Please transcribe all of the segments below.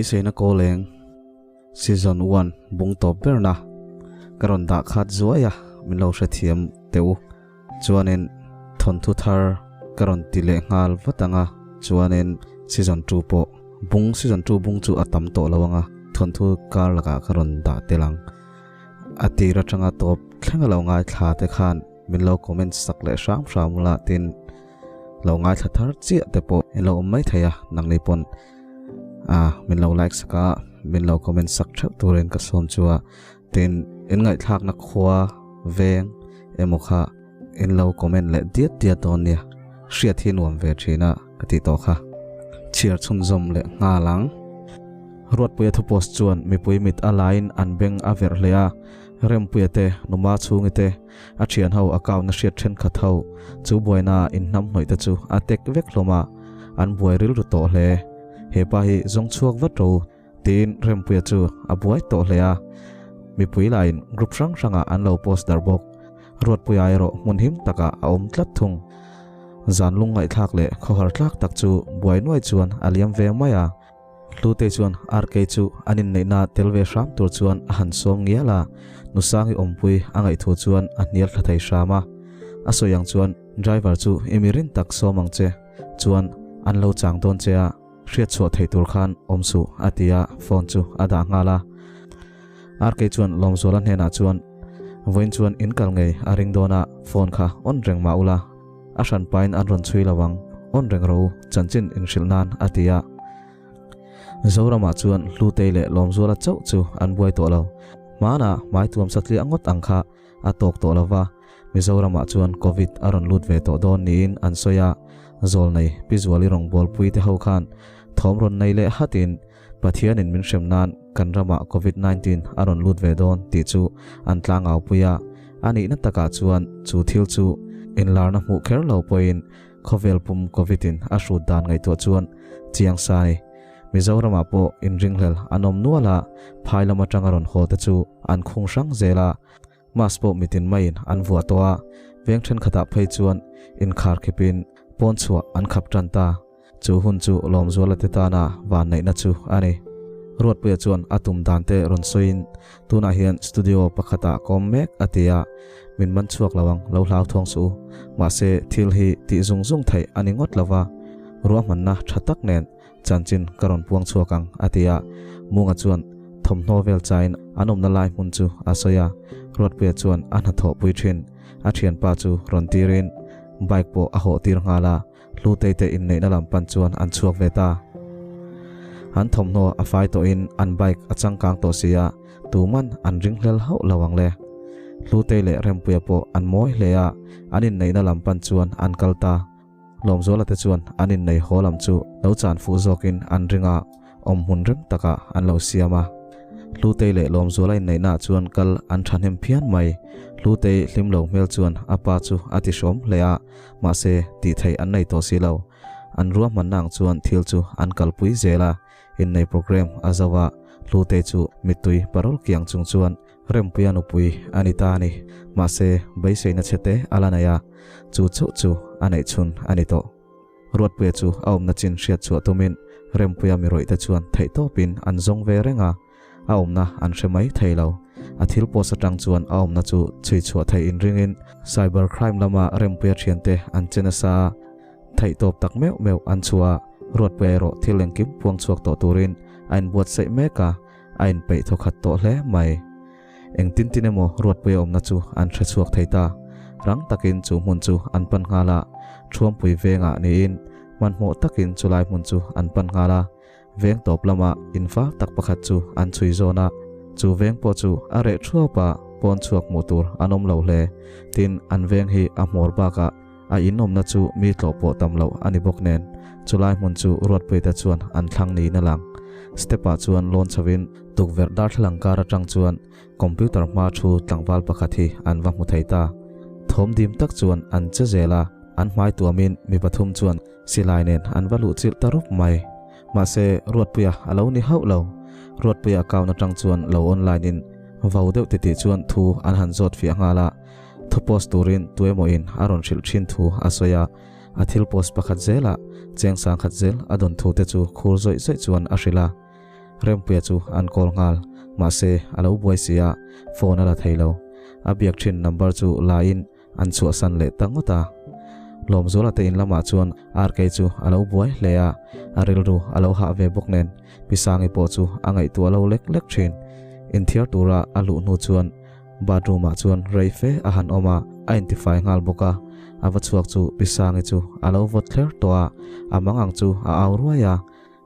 Beiseina Kawleng Season 1 bung tawp berna ka rawn dah khat zuai a, min lo hrethiam teh u. Chuanin thawnthu thar ka rawn ti leh nghal vat ang a, chuanin Season 2 pawh bung Season 2 bung chu a tam tawh lo ang a, thawnthu kar lakah ka rawn dah tel ang. A tir atanga tawp thleng a lo ngaithla te khan min lo comment sak leh hram hram ula tin lo ngaithla thar chiah te pawh in lo awm mai thei a, nangni pawn a min lo like sak a, min lo comment sak theuh turin ka sawm chu a, tin in ngaihthlakna khua veng emaw kha in lo comment leh diat diat dawn nia, hriat hi nuam ve thin a ka tih tawh kha. Chhiar chhunzawm leh nghal ang. Ruatpuia thu post chuan mipui mit a laiin an beng a verh hle a, Rempuia te, Numa chhungi te, a thian ho a kauna hriat thenkhat ho chu buaina in hnam hnawih te chu a tek vek hlawm a, an buai rilru tawh hle. He pa hi zawng chhuak vat ro tiin Rempuia chu a buai tawh hle a, mipui laiin group hrang hrangah an lo post dar bawk. Ruatpuia erawh hmun him takah a awm tlat thung. Zan lungngaihthlak leh khawhar tlak tak chu buai nuai chuan a liam ve mai a. Hlutei chuan RK chu an inneihna tel ve hram tur chuan a han sawm ngial a, Nusangi awmpui a ngaih thu chuan a hnial thla thei hram a. A sawi ang chuan driver chu i mi rin tak sawm ang che chuan an lo chang dawn che a, hriat chhuah theih tur khan awm suh a ti a, phone chu a dah nghal a. RK chuan Lawmzuala hnenah chuan vawiin chuan in kal ngei a ring dawn a, phone kha on reng mah ula, A hran pain an rawn chhui lo ang, awn reng ro chanchin inhrilh nan a ti a. Zoramah chuan Hlutei leh Lawmzuala chauh chu an buai tawh lo. Hmanah hmai tuam satliah ngawt ang kha a tawk tawh lo va, Mizoramah chuan Covid a rawn lut ve tawh dawn niin an sawi a. Zawlnei Pi Zuali rawngbawlpui te ho khan thawm rawn nei leh hatin Pathianin min hrem nan kan ramah Covid 19 a rawn lut ve dawn tih chu an tlangau pui a, a nihna takah chuan chu thil chu inlarna hmuh kher lo pawhin khawvel pum Covid in a hrut dan ngaihtuah chuan chiang sa a ni. Mizoramah pawh inringhlel an awm nual a, phai lam atanga rawn haw te chu an khung hrang zel a, mask pawh mitin maiin an vuah tawh a, veng thenkhatah phei chuan inkhar khipin pawn chhuah an khap tan ta. Chu hun chu Lawmzuala te tana vanneihna chu a ni. Ruatpuia chuan a tum dan te rawn sawiin, Tunah hian studio pakhatah ka awm mek a ti a, min man chhuak lo ang, lo hlau thawng suh u. Mahse, thil hi tih zung zung theih a ni ngawt lo va, ruahmanna tha tak nen chanchin ka rawn puang chhuak ang a ti a. Munga chuan thawmhnaw vel chain an awmna lai hmun chu a sawi a, Ruatpuia chuan a hnathawhpui thin a thianpa chu rawn tirin bike pawh a hawh tir nghal a. Hlutei te inneihna lam pan chuan an chhuak ve ta. An thawmhnaw a fai tawhin an bike a changkang tawh si a, tuman an ringhlel hauh lo ang le. Hlutei leh Rempuia pawh an mawi hle a, an inneihna lam pan chuan an kal ta. Lawmzuala te chuan an innei haw lam chu lo chan fuh zawkin an ring a, awmhmun rem takah an lo siam a. Hlutei leh Lawmzuala inneihnaah chuan kal an thahnem phian mai. Hlutei hlim lo hmel chuan a pa chu a ti hrawm hle a, mahse tih theih an nei tawh si lo. An ruahmanna ang chuan thil chu an kalpui zel a, innei program a zo a, Hlutei chu mittui parol kiang chung chuan Rempuia nupui a ni ta a ni. Mahse beiseina chhete a la nei a, chu chauh chu a neih chhun a ni tawh. Ruatpuia chu a awmna chin hriat chhuah tumin Rempuia mi rawihte chuan theihtawpin an zawng ve reng a, a awmna an hre mai thei lo. A thil post atang chuan a awmna chu chhui chhuah theih inringin cyber crime lama Rempuia thiante an che nasa a, theihtawp tak meuh meuh an chhuah a, Ruatpuia erawh thil engkim puang chhuak tawh turin a inbuatsaih mek a, a inpeih thawkhat tawh hle mai. Engtin tin emaw Ruatpuia awmna chu an hre chhuak thei ta. Rang takin chu hmun chu an pan nghal a, Thuampui vengah niin hmanhmawh takin chulai hmun chu an pan nghal a. Veng tawp lama in fal tak pakhat chu an chhui zawn a, chu veng pawh chu a reh thuap a, pawn chhuak hmuh tur an awm lo hle. Tin, an veng hi a hmawr bakah a in awmna chu mi tlawh pawh tam loh a ni bawk nen, chulai hmun chu Ruatpuite chuan an thlang niin a lang. Step-ah chuan lawn chhovin tukverh darthlalang kar atang chuan computer hma thu tlangval pakhat hi an va hmu thei ta. Thawm dim tak chuan an che zel a, an hmai tuamin mi pathum chuan silai nen an va luh chilh ta rup mai. Mahse, Ruatpuia a lo ni hauh lo. Ruatpuia account atang chuan lo online in vau deuh titih chuan thu an han zawt fiah nghal a. Thu post turin tuemaw in a rawn hrilh thin thu a sawi a, a thil post pakhat zelah cheng sangkhat zel a dawn thu te chu khur zawih zawih chuan a hrilh a. Rempuia chu an call nghal, mahse a lo buai si a, phone a la thei lo. A biak thin number chu la in an chhuahsan leh ta ngawt a. Lawmzuala te in lamah chuan RK chu a lo buai hle a, a rilru a lo hah ve bawk nen Pi Sangi pawh chu a ngaihtuah lo lek lek thin. Inthiar tura a luh hnu chuan bathroom ah chuan rei fe a han awm a, a intifai nghal bawk a. A va chhuak chu Pi Sangi chu a lo vawt thler tawh a, a mangang chu a au ruai a.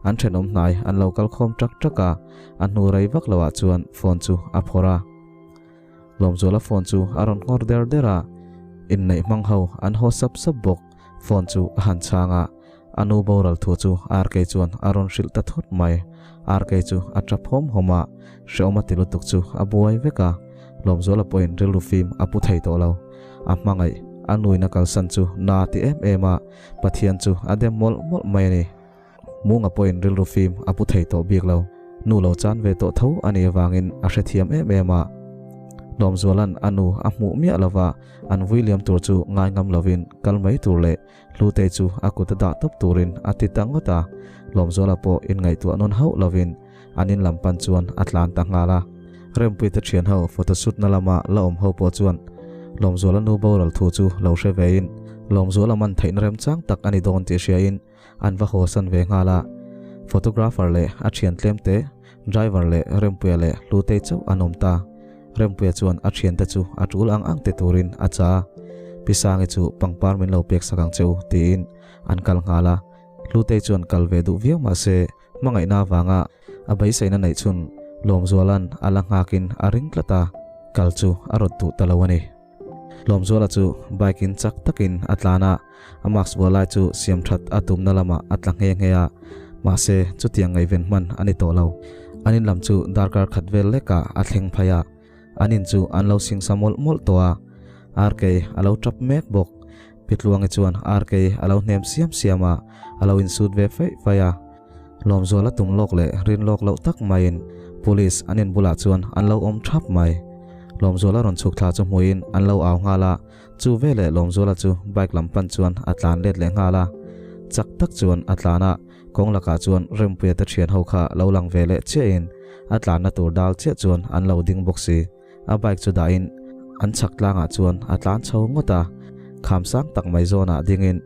An thenawm hnai an lo kal khawm tak tak a, a hnu rei vak lo ah chuan phone chu a phawrh a. Lawmzuala phone chu a rawn nghawr der der a, inneih hmang ho an haw sap sap bawk. Phone chu a han chhang a, a nu boral thu chu RK chuan a rawn hrilh ta thut mai. RK chu a tap hawm hawm a, hrehawm a ti lutuk chu a buai vek a. Lawmzuala pawhin rilru fim a pu thei tawh lo. A hmangaih, a nuin a kalsan chu na a ti em em a, Pathian chu a dem mawlh mawlh mai a ni. Munga pawhin rilru fim a pu thei tawh bik lo. Nu lo chan ve tawh tho a nih avangin a hrethiam em em a. Lawmzuala'n a nu a hmuh miah lova an vui liam tur chu ngai ngam lovin kal mai tur leh Hlutei chu a kut a dah tawp turin a ti ta ngawt a. Lawmzuala pawh inngaihtuah nawn hauh lovin an in lam pan chuan a tlan ta nghal a. Rempuite thian ho photoshoot na lama la awm ho pawh chuan Lawmzuala nu boral thu chu lo hre vein Lawmzuala man theihna remchang tak a ni dawn tih hriain An va hawsan ve nghal a, photographer leh a thian tlemte, driver leh Rempuia leh Hlutei chauh an awm ta. Rempuia chuan a thiante chu a tul ang ang ti turin a cha a, Pi Sangi chu pangpar min lo pek sak ang che u tiin an kal nghal a. Hlutei chuan kal ve duh viau mah se hmangaihna avanga a beiseina neih chhun Lawmzuala'n a la nghakin a ring tlat a, kal chu a rawt duh ta lo a ni. Lawmzuala chu bike in chak takin a tlan a, a mask vuah lai chu siam that a tumna lamah a tla nghe nghe a, mahse chutiang ngaihven hman a ni tawh lo. An in lam chu darkar khat vel lekah a thleng phei a, an in chu an lo singsa mawlh mawlh tawh a, RK a lo tap mek bawk. Pi Tluangi chuan RK a lo hnem siam siam a, a lo insut ve feih feih a. Lawmzuala tum lawk leh rin lawk loh tak maiin Police an in bulah chuan an lo awm thap mai. Lawmzuala rawn chhuk thla chu hmuiin an lo au nghal a, chu veleh Lawmzuala chu bike lam pan chuan a tlan let leh nghal a. Chak tak chuan a tlan a, kawng lakah chuan Rempuia te thian ho kha lo lang ve leh chiahin a tlanna tur dal chiah chuan an lo ding bawk si. A bike chu dahin an chhak tlangah chuan a tlan chho ngawt a, kham sang tak mai zawnah dingin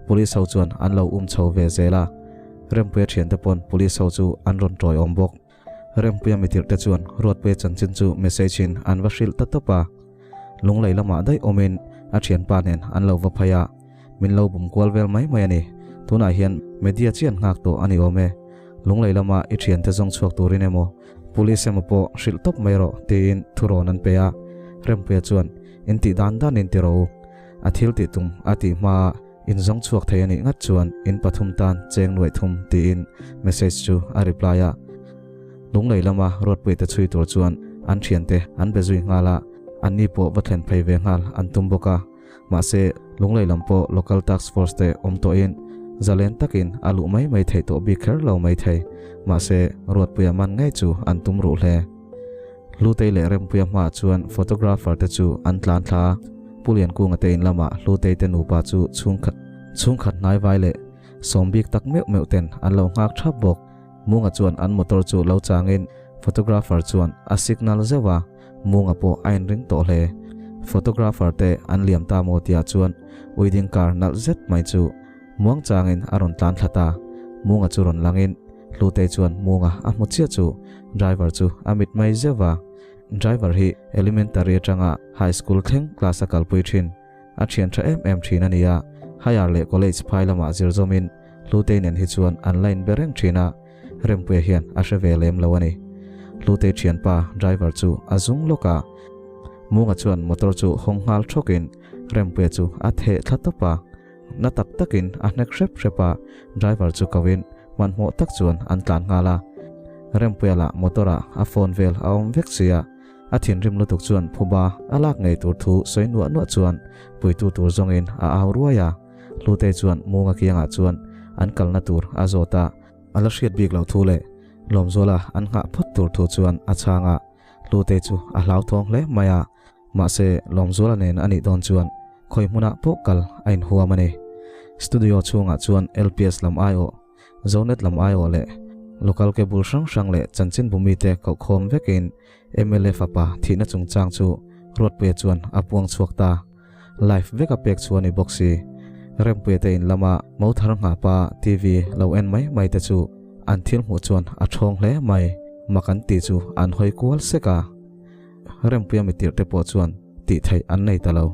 police ho chuan an lo um chho ve zel a. Rempuia thiante pawn police ho chu an rawn tawiawm bawk. Rempuia mitirhte chuan Ruatpuia chanchin chu message in an va hrilh ta tawp a. Lunglei lamah daih awmin a thianpa nen an lo va phei a, min lo bum kual vel mai mai a ni. Tunah hian media chian nghak tawh a ni awm e. Lunglei lama i thiante zawng chhuak turin emaw Police emaw pawh hrilh tawp mai rawh tiin thurawn an pe a, Rempuia chuan in tih dan dan in ti rawh u. A thil tih tum a tih hmaa in zawng chhuak thei a nih ngat chuan in pathum tan cheng nuaih thum tiin message chu a reply a. Lunglei lama Ruatpuite chhui tur chuan an thiante an be zui nghal a, anni pawh va thlen phei ve nghal an tum bawk a. Mahse, Lunglei lam pawh Local Task Force te awm tawhin zalen takin a luh mai mai theih tawh bik kher lo mai thei. Mahse, Ruatpuia man ngei chu an tum ruh hle. Hlutei leh Rempuia hmaah chuan photographer te chu an tlan thla a, Pu Liankunga te in lamah Hlutei te nupa chu chhungkhat chhungkhat hnaivai leh sawm bik tak meuh meuh ten an lo nghak thap bawk. Munga chuan an motor chu lo changin photographer chuan a signal zeuh a. Munga pawh a inring tawh hle. Photographer te an liam ta maw tihah chuan wedding car nalh zet mai chu muang changin a rawn tlan thla ta. Munga chu rawn langin Hlutei chuan Munga a hmu chiah chu driver chu a mit mai zeuh va. Driver hi elementary atanga high school thleng class a kalpui thin. A thian tha em em thin a ni a, higher leh college phai lamah zir zawmin Hlutei nen hi chuan an la inbe reng thin a. Rempuia hian a hre ve lem lo a ni. Hlutei thianpa driver chu a zung lawk a, Munga chuan motor chu hawng nghal thawkin Rempuia chu a theh thla tawp a, na tak takin a hnek hrep hrep a, driver chu koin hmanhmawh tak chuan an tlan nghal a. Rempuia lah motor ah a phone vel a awm vek si a, a thinrim lutuk chuan phuba a lak ngei tur thu sawi nuah nuah chuan puitu tur zawngin a au ruai a. Hlutei chuan Munga kiangah chuan an kalna tur a zawt a. A la hriat bik loh thu leh Lawmzuala an nghah phawt tur thu chuan a chhang a, Hlute chu a hlauthawng hle mai a, mahse Lawmzuala nen a nih dawn chuan khawi hmunah pawh kal a inhuam a ni. Studio chhungah chuan LPS lam aiawh, Zonet lam aiawh leh. Local cable hrang hrang leh chanchinbu mite kohkhawm vekin mla fapa thihna chungchang chu Ruatpuia chuan a puang chhuak ta. Live vek a pek chu a ni bawk si. Rempuia te in lama mo thar nghahpa TV lo en mai mai te chu an thil hmuh chuan a thawng hle mai. Mak an tih chu an hawi kual sek a. Rempuia mitirh te pawh chuan tih theih an nei ta lo.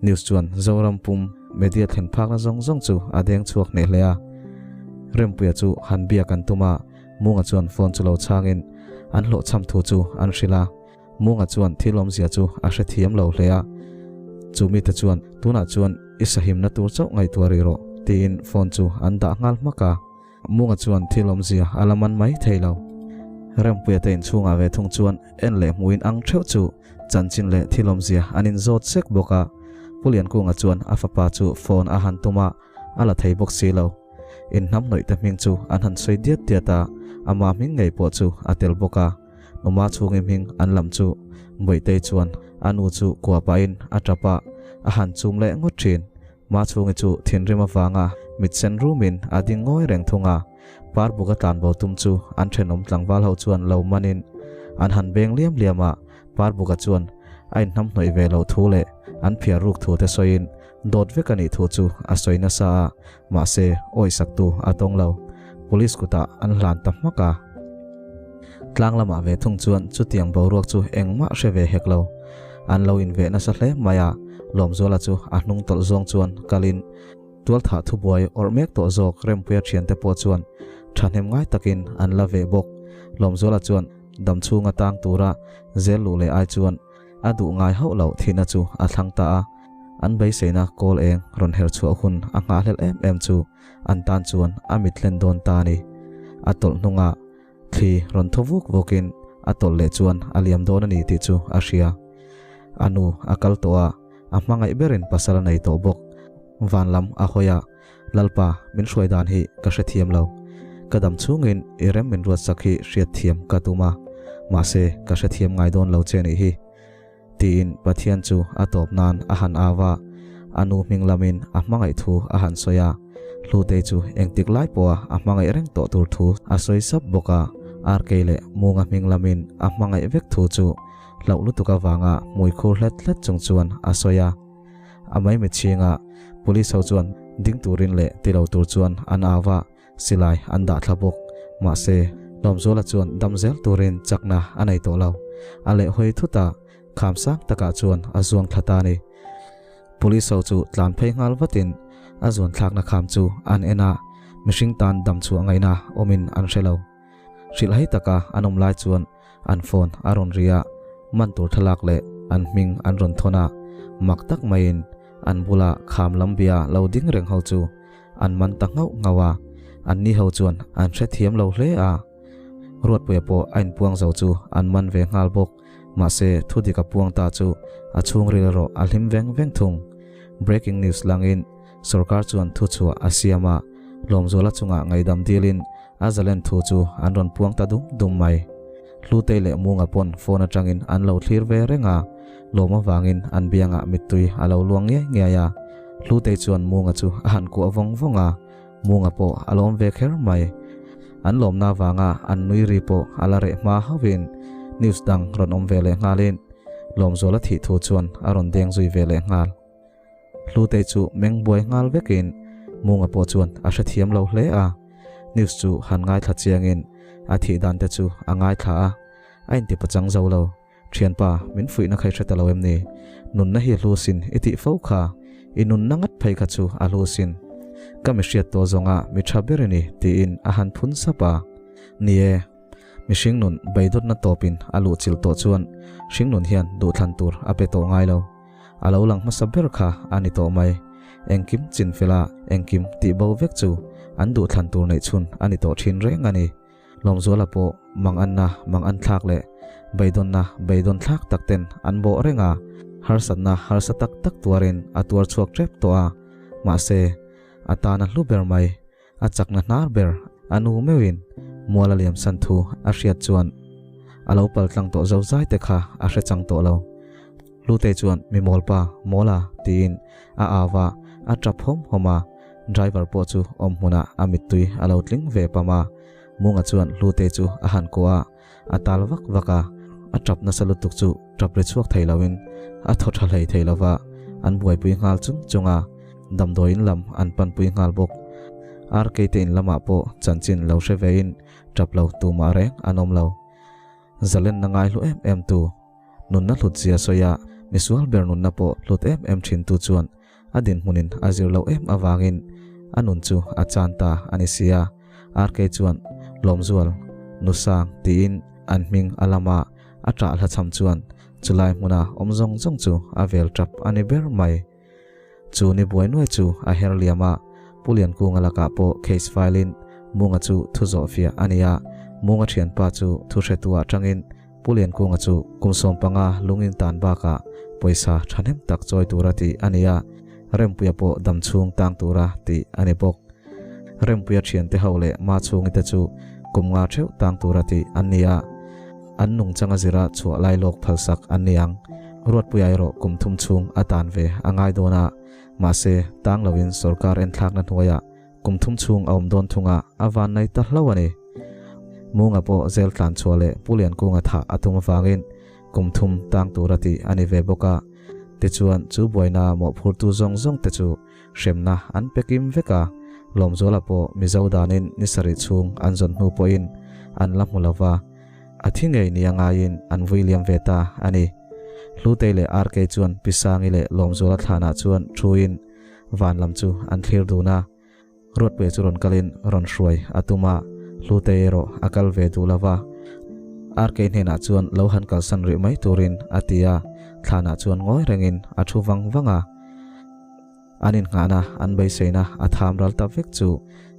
News chuan Zoram pum media thlen phakna zawng zawng chu a deng chhuak hneh hle a. Rempuia chu han biak an tum a, Munga chuan phone chu lo chhangin an hlawhchham thu chu an hrilh a. Munga chuan thil awmzia chu a hrethiam lo hle a. Chu mite chuan tunah chuan i sahimna tur chauh ngaihtuah rih rawh tiin phone chu an dah nghal hmak a. Munga chuan thil awmzia a la man mai thei lo. Rempuia te inchhungah ve thung chuan en leh hmuin ang theuh chu chanchin leh thil awmzia an inzawt sek bawk a. Pu Liankunga chuan a fapa chu phone a han tum a, a la thei bawk si lo. Inhnamhnawih te hming chu an han sawi diat diat a, ama hming ngei pawh chu a tel bawk a. Numa chhungi hming an lam chu Bawihtei chuan a nu chu kua pahin a tap a, a han chum leh ngawt thin. Ma chhungi chu thinrim avanga mit sen rumin a ding ngawi reng thung a, Parbuka tlanbo tum chu an thenawm tlangval ho chuan lo manin an han beng liam liam a, Parbuka chuan a inhnamhnawih ve loh thu leh an phiar ruk thu te sawiin dawt vek a nih thu chu a sawi nasa a, mahse awisaktu a tawng lo. Police kutah an hlan ta hmak a. Tlang lamah ve thung chuan chutiang boruak chu engmah hre ve hek lo. An lo inveh nasa hle mai a, Lawmzuala chu a hnung tawlh zawng chuan kalin tualthah thubuai awrh mek tawh zawk Rempuia thiante pawh chuan thahnem ngai takin an la veh bawk. Lawmzuala chuan damchhunga tang tura zel luh leh ai chuan a duh ngai hauh loh thihna chu a thlang ta a, an beiseina kawl eng rawn her chhuah hun a nghahhlelh em em chu an tan chuan a mit hlen dawn ta a ni. A tawlh hnungah Thli rawn thaw vuk vukin a tawlh leh chuan a liam dawn a ni tih chu a hria. A nu a kal tawh a, a hmangaih berin pasal a nei tawh bawk. Van lam a hawi a, Lalpa, min hruai dan hi ka hrethiam lo. Ka dam chhungin i rem min ruatsak hi hriatthiam ka tum a, mahse ka hrethiam ngai dawn lo che nih hi. Tiin Pathian chu a tawp nan a han au a, a nu hming lamin a hmangaih thu a han sawi a, Hlutei chu engtik lai pawha a hmangaih reng tawh tur thu a sawi sap bawk a, Arkei leh Munga hming lamin a hmangaih vek thu chu hlauh lutuk avanga hmui khur hlet hlet chung chuan a sawi a. A maimichhinga Police ho chuan ding turin leh ti lo tur chuan an au a, Silai an dah thla bawk. Mahse, Lawmzuala chuan dam zel turin chakna a nei tawh lo. A lehhawi thut a, kham sang takah chuan a zuang thla ta a ni. Police ho chu tlan phei nghal vatin a zuan thlakna kham chu an en a, mihring tan dam chhuah ngaihna awmin an hre lo. Hrilhhai taka an awm lai chuan an phone a rawn ri a, man tur thlalak leh an hming an rawn thawn a, mak tak maiin an bula kham lam bia lo ding reng ho chu an man ta nghauh nghauh a, an ni ho chuan an hrethiam lo hle a. Ruatpuia pawh a inpuang zo chu an man ve nghal bawk, mahse thudik a puang ta chu a chhungril erawh a hlim veng veng thung. Breaking news langin sorkar chuan thuchhuah a siam a, Lawmzuala chungah ngaihdam dilin a zalen thu chu an rawn puang ta dum dum mai. Hlutei leh Munga pawn phone atangin an lo thlir ve reng a, lawm avangin an biangah mittui a lo luang ngiai ngiai a. Hlutei chuan Munga chu a han kuah vawng vawng a, Munga pawh a lawm ve kher mai. An lawmna avanga an nui ri pawh a la reh hma hauhin news dang rawn awm ve leh nghalin Lawmzuala thih thu chuan a rawn deng zui ve leh nghal. Hlutei chu meng buai nghal vekin Munga pawh chuan a hrethiam lo hle a, news chu han ngaithla chiangin a thih dan te chu a ngaithla a, a inti pachang zo lo. Thianpa, min fuihna kha i hre ta lo em ni? Nunna hi a hlu sin i tih fo kha, i nunna ngat phei kha chu a hlu sin. Ka mi hriat tawh zawnga mi tha ber i ni tiin a han phun sap a. Ni e. Mihring nun beidawtna tawpin a luhchilh tawh chuan hringnun hian duhthlan tur a pe tawh ngai lo. A lo lang hmasa ber kha a ni tawh mai. Engkim chinfela engkim tih bo vek chu an duhthlan tur neih chhun a ni tawh thin reng a ni. Lawmzuala pawh manganna mangan thlak leh beidawnna beidawn thlak tak ten an bawh reng a, harsatna harsa tak tak tuarin a tuar chhuak tep tawh a, mahse a tana hlu ber mai A chakna hnar ber a nu meuhin mual a liam san thu a hriat chuan a lo pal tlang tawh zo zai te kha a hre chang tawh lo. Hlutei chuan mi mawlpa, mawla tiin a au a, a tap hawm hawm a, driver pawh chu awm hmunah a mittui a lo tling ve pam a. Munga chuan Hlutei chu a han kuah a, a tal vak vak a, a tap nasa lutuk chu tap ri chhuak thei loin a thaw tha hlei thei lova, an buaipui nghal chung chung a, damdawiin lam an panpui nghal bawk. RK te in lamah pawh chanchin lo hre vein tap lo tumah reng an awm lo. Zalenna ngai hlu em em tu, nunna hlut zia sawi a, misual ber nunna pawh hlut em em thin tu chuan a dinhmunin a zir loh em avangin a nun chu a chan ta a ni si a. RK chuan Lawmzual, Nusang tiin an hming a lam a, a ṭah hla chham chuan chulai hmuna awm zawng zawng chu a vel ṭap a ni ber mai. Chu ni buai nuai chu a her liam a, Pu Liankunga lakah pawh case file in Munga chu thu zawh fiah a ni a, Munga thianpa chu thu hretu ah tangin Pu Liankunga chu kum 15 lungin tan bakah pawisa thahnem tak chawi tura tih a ni a, Rempuia pawh dam chhung tang tura tih a ni bawk. Rempuia thiante ho leh Ma chhungi te chu kum nga theuh tang tura tih an ni a, an nungchang a zira chhuah lai lawk phalsak an ni ang. Ruatpuia erawh kum thum chhung a tan ve a ngai dawn a, mahse tang loin sorkar enthlakna hnuaiah kum thum chhung a awm dawn thunga a van nei ta hlauh a ni. Munga pawh zel tlan chhuah leh Pu Liankunga thah a tum avangin kum thum tang tura tih a ni ve bawk a. Tichuan chu buaina mawhphurtu zawng zawng te chu hremna an pe kim vek a, Lawmzuala pawh Mizo danin ni sarih chhung an zawn hnu pawhin an la hmu lo va, a thi ngei nia ngaiin an vui liam ve ta a ni. Hlutei leh RK chuan Pi Sangi leh Lawmzuala thlanah chuan thuin van lam chu an thlir dun a, Ruatpuia chu rawn kalin rawn hruai a tum a, Hlutei erawh a kal ve duh lo va. RK hnenah chuan lo han kalsan rih mai turin a ti a, thlanah chuan ngawi rengin a thu vang vang a. An innghahna an beiseina a tham ral ta vek chu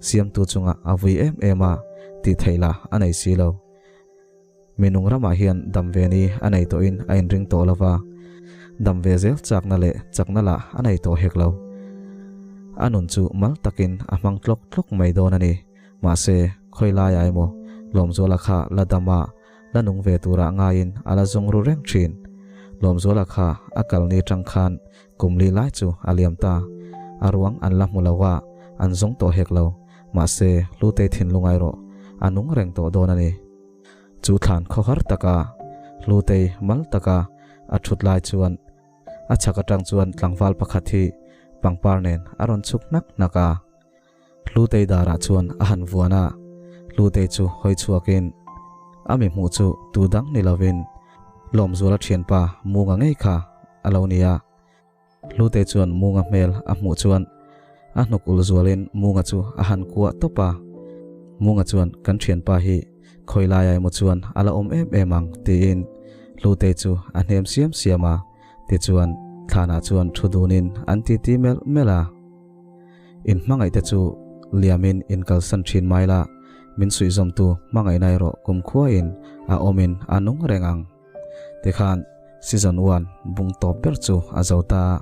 siamtu chungah a vui em em a, tih theih lah a nei si lo. Mi nung ramah hian dam ve ni a nei tawhin a inring tawh lo va, dam ve zel chakna leh chakna lah a nei tawh hek lo. A nun chu mal takin a hmang tlawk tlawk mai dawn a ni. Mahse, khawi laiah emaw Lawmzuala kha la dam a, la nung ve turah ngaiin a la zawng ru reng thin. Lawmzuala kha a kal ni tang khan kum li lai chu a liam ta. A ruang an la hmu lo a, an zawng tawh hek lo. Mahse, Hlutei thinlung erawh a nung reng tawh dawn a ni. Chu thlan khawhar taka Hlutei mal taka a thut lai chuan a chhak atang chuan tlangval pakhat hi pangpar nen a rawn chhuk hnak hnak a. Hlutei darah chuan a han vuan a, Hlutei chu hawi chhuakin a mi hmuh chu tu dang ni lovin Lawmzuala thianpa Munga ngei kha a lo ni a. Hlutei chuan Munga hmel a hmuh chuan a hnuk ul zualin Munga chu a han kuah tawp a, Munga chuan kan thianpa hi khawi laiah emaw chuan a la awm em em ang tiin Hlutei chu a hnem siam siam a, tichuan thlanah chuan thu dunin an titi melh melh a. In hmangaihte chu liamin in kalsan thin mai la, min suihzawmtu hmangaihna erawh kumkhuain a awmin a nung reng ang. Tikhan season one bung tawp ber chu a zo ta a,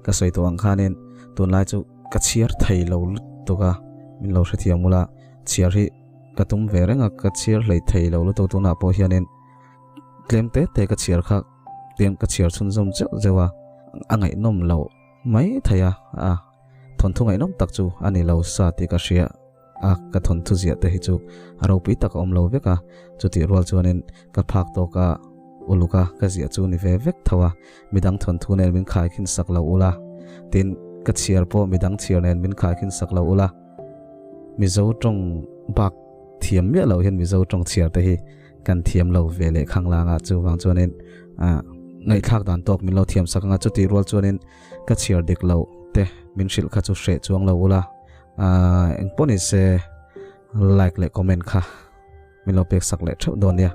ka sawi tawh ang khanin tunlai chu ka chhiar thei lo lutuk a, min lo hrethiam ula, chhiar hi ka tum ve reng a, ka chhiar hlei thei lo lutuk tunah pawh hianin tlem te te ka chhiar kha tlem ka chhiar chhunzawm zeuh zeuh a, a ngaihnawm loh mai thei a, a thawnthu ngaihnawm tak chu a ni lo sa tih ka hria. A ka thawnthu ziah te hi chu a ropui tak a awm lo vek a, chutih rual chuanin ka phak tawk a uluk a ka ziah chu ni ve vek tho a, midang thawnthu nen min khaikhin sak lo ula, tin ka chhiar pawh midang chhiar nen min khaikhin sak lo ula, Mizo tawng bak thiam miah loh hian Mizo tawng chhiar te hi kan thiam lo ve leh khanglang a, chuvang chuanin ah ngaihthlak dan tawk min lo thiam sak anga chutih rual chuanin ka chhiar dik loh te min hrilh kha chu hreh chuang lo ula. Ahh engpawh ni se like leh comment kha min lo pek sak leh theuh dawn nia.